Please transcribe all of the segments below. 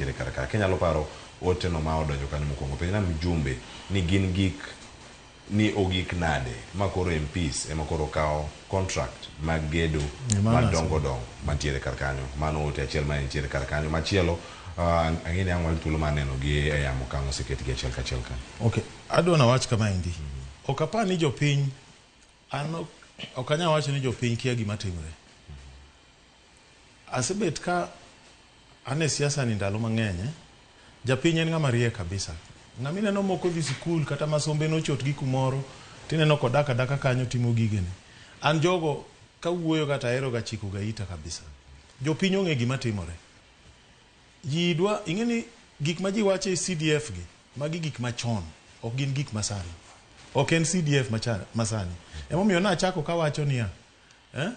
Nitiere kar ka. Kinyalo paro ote no ma odonjo kanyo mokwongo. Penjna mjumbe ni gin gik ni ogik nade ma koro MPs ema koro kawo contract mag gedo madongo dongo mantiere kar kanyo. Mano ote achiel ma nitiere kar kanyo. Machielo ang'e ni ang' wayud thuolo mar neno gi e yamo ka ang' oseketgi achiel kachiel kanyo. Okay, adwa nawach kamaendi. Ok apar ni jopiny, an ok anyal wacho ni jopiny kia gima timre. Asebet ka an e siasa ni ndalo mang'eny eh. Japiny en ng'ama riek kabisa. Ng'ama ineno mok odhi sikul kata ma sombe nochot gi kumoro tineno kodak adaka kanyo timo gigene. An jogo kawuoyo ga to ahero ga chiko ga ita kabisa. Jopiny ong'e gima timore. Ji dwa ing'e ni gik ma ji wacho e CDF gi magi gik machon ok gin gik masani. Ok en CDF masani. Emomiyo nachako kawacho niya eh,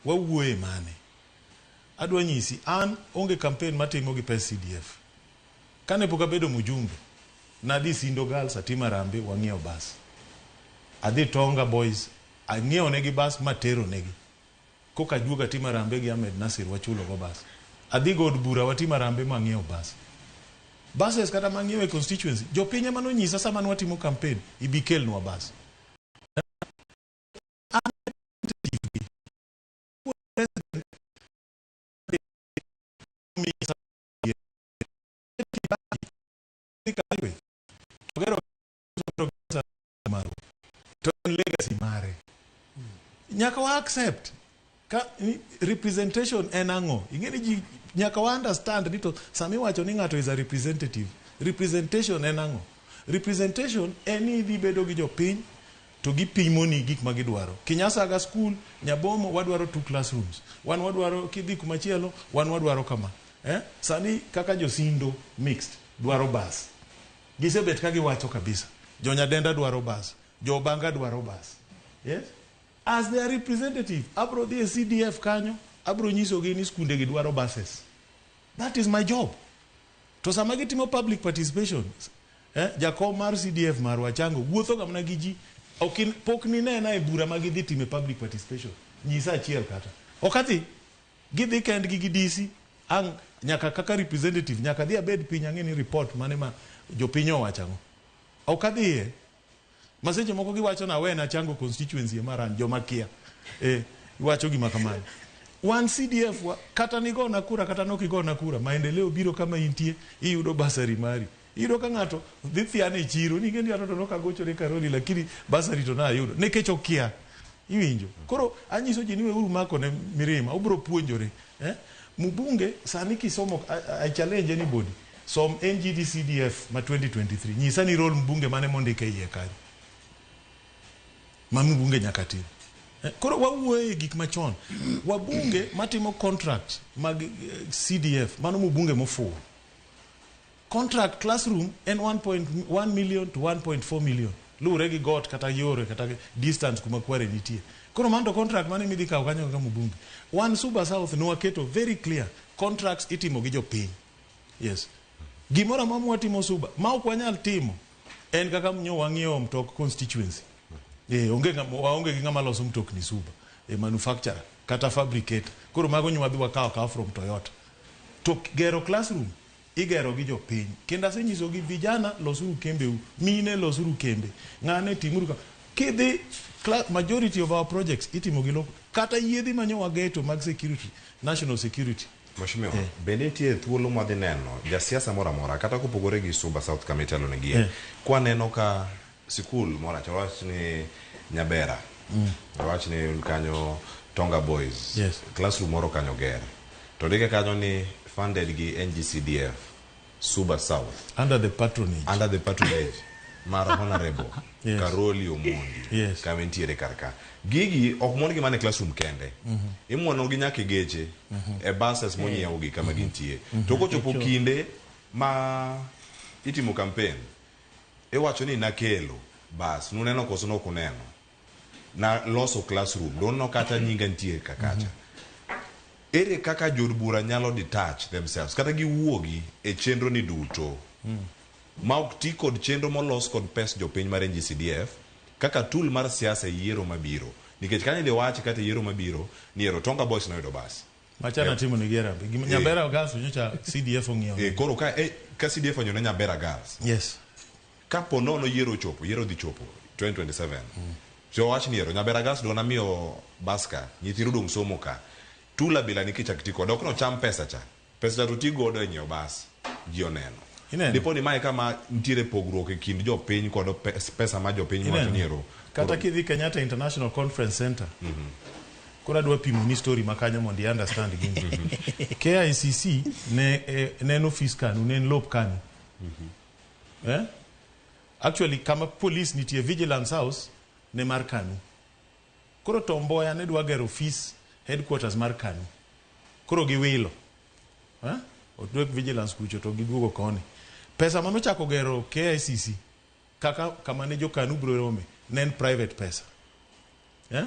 Wawuoye mane? Adwa nyisi, an onge campaign matimo gi pes CDF. Kane pok abedo mjumbe, nadhi Sindo Girls atimo harambee wang'iewo bus. Adhi Tonga Boys ang'iewo negi bus matero negi. Koka aduogo atimo harambee gi Ahmed Nasir wachulo go bus. Adhi go od bura watimo harambee mang'iewo bus. Buses kata mang'iewo e constituency, jopiny ema nonyisa sama nwatimo campaign, ibi kelnwa bus. To en legacy mare nyaka wa accept ka representation en ang'o ing'e ni ji nyaka wa understand ni to sama iwacho ni ng'ato is a representative representation en ang'o representation en ni idhi bedo gi jopiny to gipimoni gik ma gidwaro. Kinyasaga school, Nyabomo wadwaro two classrooms. Wan wadwaro kidhi kumachielo, wan wadwaro kama. Eh? Sani kaka Josindo mixed dwaro bus. Gisebet ka giwacho kabisa. Jo Nyadenda dwaro bus. Jo Obanga dwaro bus. Yes? As their representative, abro dhi e CDF kanyo, abro nyisogi ni skunde gi dwaro buses. That is my job. To sama gitimo public participation, eh, jakom mar CDF marwa Chango wuotho ga mana gi ji. Ok in, pok ninena e bura ma gidhi time public participation. Nyisa achiel kata. Ok adhi. Gidhi kendgi gi DC. Ang' nyaka kaka representative, nyaka adhi abed piny ang'e ni report mane ma jopiny owacho ang'o. Ok adhiye. Ma seche moko giwacho na awena Chango constituency ema ran joma kia. Eh, iwacho gima kamano. Wan CDF wa, kata nigona kura kata nok igona kura, maendeleo biro kama intie, iyudo basari mari. Iyudo ka ng'ato dhi thiane e chiro, ni ing'e ni ato to nok agochone Karoli lakini basari to nayudo. Nikech okia. Iwinjo? Koro anyiso ji ni weuru mako ne mirima, ubiro puonjore. Eh? Mbunge sani kisomo, I challenge anybody, som NGD CDF ma 2023, nyisa ni role mbunge mane mondik e iye kanyo. Ma mbunge nyaka tim. Eh, koro wawuoyo e gik machon. Wabunge matimo contract mag CDF, mano mbunge mofuwo. Contract classroom en 1.1 million to 1.4 million. Luwore gi got kata yore kata distance kuma kware nitie. Koro mano to contract mane midhi kawo kanyo kaka mbunge. Wan Suba South ne waketo very clear contracts itimo gi jopiny. Yes. Gimoro amora mwatimo Suba ma ok wanyal timo en kaka nyo wang'iewo mtok constituency. Eh, onge ng'ama waonge gi ng'ama loso mtokni Suba. E manufacturer kata fabricator. Koro mago nyo wadhi wakawo akawa from Toyota. To gero classroom igero gi jopiny. Kendo asenyisogi vijana losuru kembeu, mine losuru kembe, ng'ane timuru ka. Kidhi majority of our projects itimo gi local. Kata yiedhi manyo wageto mag security, national security. Mheshimiwa, bende nitie thuolo mwadhi neno jasiasa moro amora kata kopogore gi Suba South kama itelo negie eh. Kwaneno ka sikul moro achiel wach ni Nyabera wach ni un kanyo Tonga Boys yes. Classroom moro kanyo ger to ndike kanyo ni funded gi NGCDF Suba South under the patronage under the patronage mar Honorable yes. Karoli Omondi yes. kama entiere kar ka gigi ok mon gi mana e classroom kende mm -hmm. imuono gi nyaka e geche mm -hmm. e buses monyiew gi kama mm -hmm. gintie mm -hmm. to kochopo kinde ma itimo campaign iwacho ni nakelo bas nuneno koso nok uneno na loso classroom donno kata nyinga nitie ka kacha ere kaka jood bura nyalo detach themselves kata giwuogi e chenro ni duto ma ok ti kod chenro molos kod pes jopiny mar NGCDF kaka tool mar siasa e yiero mabiro nikech kanyo idhi wachi kata e yiero mabiro ni ero Tonga Boys noyudo bas. Machana timo ni Harambee. Nyabera Girls nyocha CDF ong'iewo. Koro ka CDF onyiewo ne Nyabera Girls. Yes. Kapo nono yiero ochopo, yiero dhi chopo 2027. So wach ni ero Nyabera Girls dona miyo bas ka, nyithindo odong' somo ka. Tula bila ni kichak ti kode, ok nocham pesa cha. Pesa cha to ti godo e nyiewo bas. Ji oneno. Ineno? Dipo ni mae kama nitiere pogruok e kind jopiny kod pesa ma jopiny wacho ni ero. Kata kidhi Kenyatta International Conference Center. Koro adwa pimo ni story ma kanyo mondo i understand gini. KICC ne en ofis kanu, ne en lop kanu. Eh? Actually kama police nitie Vigilance House ne mar kanu. Koro Tom Mboya ne dwa gero ofis headquarters mar kanu. Koro giwilo. Eh? Otwek vigilance kucho to giduogo koni. Pesa manochako gero KICC kaka kama ne jokanu bro rome ne en private pesa. Eh?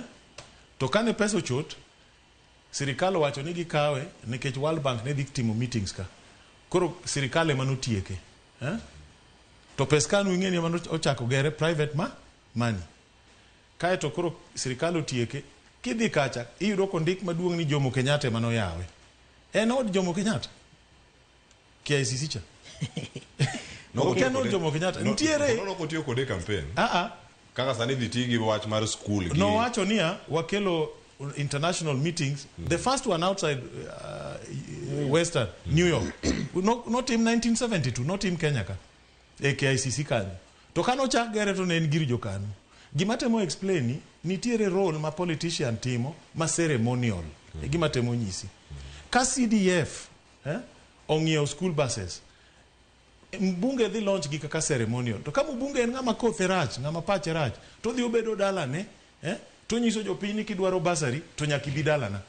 To kane pesa ochot, sirikal owacho ni gikawe nikech World Bank ne dhi timo meetings ka. Koro sirikal ema notieke. Eh? To pes kanu ing'e ni ema ochako gere private ma money. Kaeto koro sirikal otieke, kidhi kacha iyudo kondik maduong' ni Jomo Kenyatta ema noyawe. En od Jomo Kenyatta. KICC cha. Ok en od Jomo Kenyatta. Nitiere No otiyo kode e campaign. Ah. Kaka sani dhi ti gi wach mar school gi. Nowacho niya wakelo international meetings. The first one outside Western New York. No, notim 1972, notim Kenya ka. E KICC kanyo. To kano chak gere to ne en gir jokanu. Gima temo explain ni nitiere role ma politician timo ma ceremonial. E gima temo nyisi. Ka CDF ong'iewo school buses, mbunge dhi launch gi kaka ceremonial. To ka mbunge en ng'ama kothe rach, ng'ama pache rach, to odhi obedo dalane, to nyiso jopiny ni kidwaro bursary to nyaka ibi dalana.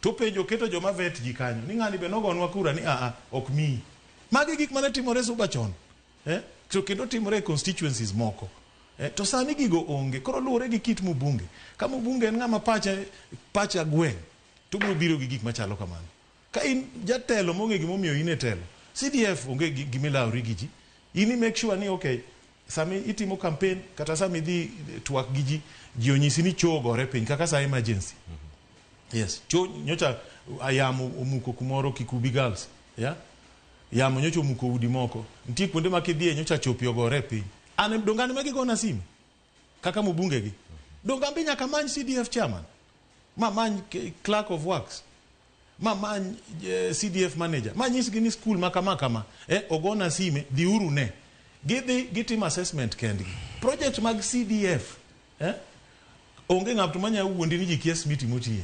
To penjo keto joma vet ji kanyo, ni ng'ani be nogonwa kura ni aa, ok miyi. Magi gik mane timore Suba chon. To kendo timore e constituencies moko. To sani gigo onge. Koro luwore gi kit mbunge. Ka mbunge en ng'ama pache gweng', to obiro biro gi gik machalo kamano. Ka in jatelo monge gimomiyo in e telo, CDF onge gimilawri gi ji. In i make sure ni okay, sami itimo campaign kata sami idhi twak gi ji, ji onyisi ni choo ogore piny kaka sa emergency. Yes, choo nyocha yamo omuko kumoro Kikubi Girls, yeah? Yamo nyocha omuko udi moko. Nitie kuonde ma kidhiye nyocha chopi ogore piny. An donge an ema gigona simu kaka mbunge gi. Donge an be nyaka many CDF chairman, ma many clerk of works, ma many CDF manager, ma nyisgi ni school ma kama kama, ogona sime, dhiuru ne. Gidhi gitimo assessment kendgi. Project mag CDF, onge ng'ato manyalo wuondi ni ji kia smiti motiye.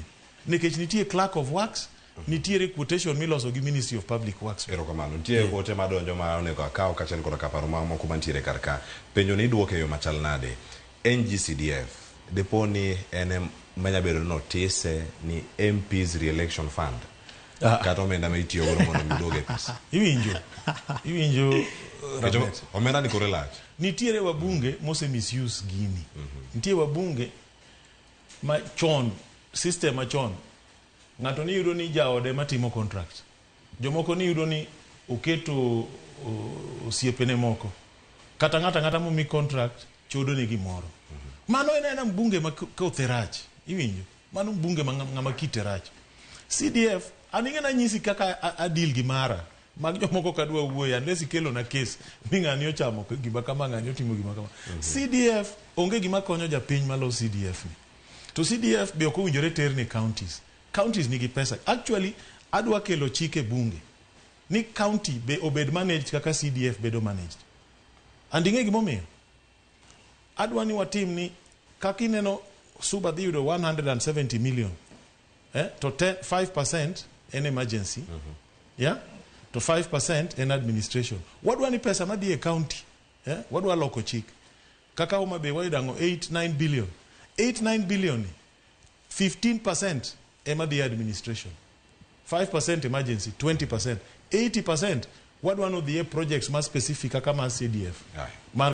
Nikech nitie clerk of works, nitiere quotation miloso gi Ministry of Public Works. Erokamano. Nitie ote madonjo ma onego akaw kaachiel koda ka paro mamoko mantiere kar ka. Penjo ni iduoke e yo machal nade? NGCDF, dipo ni en manya bedo ni notise ni MPs re-election fund. Kata omenda ma itiyo godo mondo mi oduog e pesa. Iwinjo? Iwinjo, Rabet? Omenda ni kore lach. Nitiere wabunge mose misuse gini. Nitie wabunge ma chon, system machon, ng'ato ni yudo ni jaode matimo contract. Jomoko ni yudo ni oketo osiepene moko. Kata ng'ato ang'ata momi contract chodo ne gimoro. Mano en aena mbunge ma kothe rach. Iwinjo? Mano mbunge ma ng'ama kite rach. CDF, an ing'e nanyisi kaka a deal gi mara. Mag jomoko kadwa wuoyo, unless ikelo na case ni ng'ani ochamo gima kama, ng'ani otimo gima kama. CDF onge gima konyo japiny malo CDF ni. To CDF be ok owinjore ter ne counties. Counties nigi pesa. Actually, adwa kelo chik e bunge ni county be obed managed kaka CDF bedo managed. And ing'e gimomiyo? Adwa ni watim ni kaka ineno Suba dhi yudo 170 million. To 5% en emergency. Yeah? To 5% en administration. Wadwa ni pesa madhi e county. Wadwa loko chik. Kaka Homa Bay wayudo ang'o 8-9 billion. 8-9 billion ni 15% ema dhi e administration. 5% emergency, 20%. 80% wadwa ni odhi e projects ma specific kaka mar CDF. Mar